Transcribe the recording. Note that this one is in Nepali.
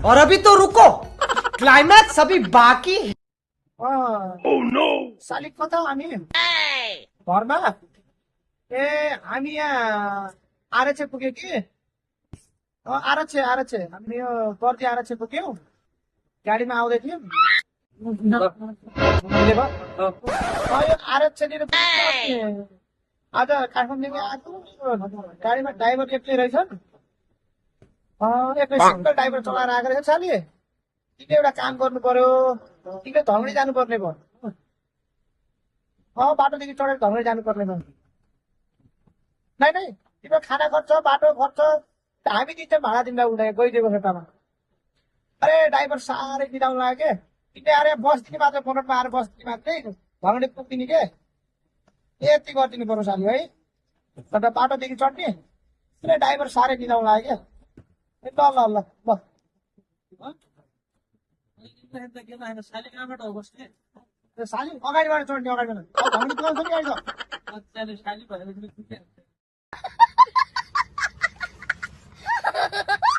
और अभी तो रुको, क्लाइमैक्स अभी बाकी है। ओह नो साली कता हामी घरमा ए हामी यहाँ आरएच पुग्यो कि आरएच हामी यो बर्दी आरएच पुग्यौँ गाडीमा आउँदै थियौँ यो आरएच आज काठमाडौँ आएको गाडीमा ड्राइभर एक्लै रहेछन् एक्लै सिङ्गल ड्राइभर चलाएर आएको रहेछ साली तिमीले एउटा काम गर्नु पर्यो तिमीले धङ्गडी जानुपर्ने भयो बाटोदेखि चढेर धङ्गडी जानुपर्ने भयो नै तिम्रो खाना खर्च बाटो खर्च हामी दिन्छौँ भाडा तिमीलाई उठाए गइदिएको खेतामा अरे ड्राइभर साह्रै बिताउनु लाग्यो के तिमीले अरे बसदिने मात्र मोटरमा आएर बसदिने मात्रै धङ्गडी पुग्दिने के यति गरिदिनु पर्यो साली है अन्त बाटोदेखि चढ्ने अरे ड्राइभर साह्रै बिताउनु लाग्यो क्या ल ल ल ल साली अगाडिबाट चढ्ने अगाडिबाट धङ्गडी पुगाउँछ नि अहिले